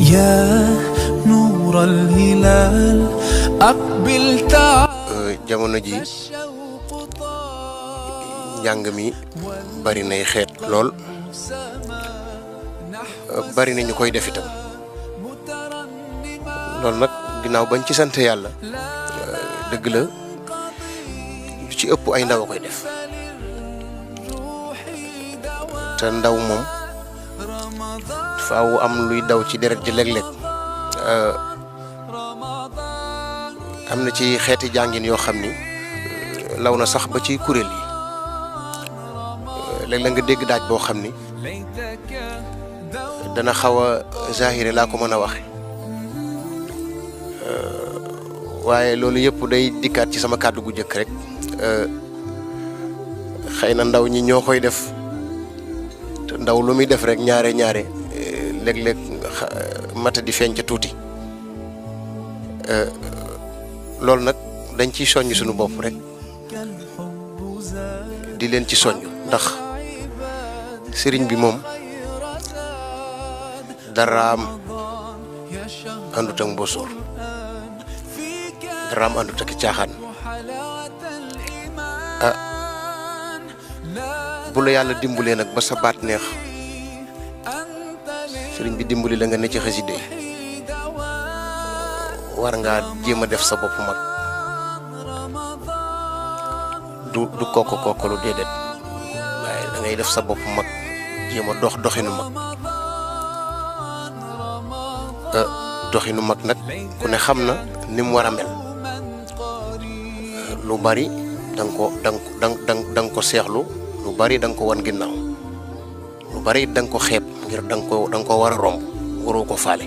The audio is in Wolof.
يا نور الهلال أقبل jamono ji njàng mi bari nay xeet lool bari na ñu koy def itam loolu nag ginnaaw bañ ci sant yàlla dëgg la lu ci ëpp ay ndaw a koy def te ndaw moom faaw am luy daw ci deret ji léeg-léeg am na ci xeeti jàngin yoo xam ni law na sax ba ci kuréel yi léeg-léeg nga dégg daaj boo xam ni dana xaw a zahire laa ko mën a waxe waaye loolu yëpp day dikkaat ci sama kàddu gu jëkk rek xëy na ndaw ñi ñoo koy def te ndaw lu muy def rek ñaare léeg-léeg mata di feeñ ca tuuti loolu nag dañ ciy soññ suñu bopp rek di leen ci soññ ndax sëriñ bi moom daraam àndut ak mbosóor daraam àndut ak caaxaan bu la yàlla dimbulee nag ba sa baat neex sëriñ bi dimbali la nga ne ci xaside war ngaa jéem a def sa bopp mag du kooku lu déedéet waaye da ngay def sa bopp mag jéem a doxinu mag doxinu mag nag ku ne xam na ni mu war a mel lu bari danga ko seexlu lu bari danga ko wan ginnaaw lu bari danga ko xeeb ngir danga ko war a romb waroo ko faale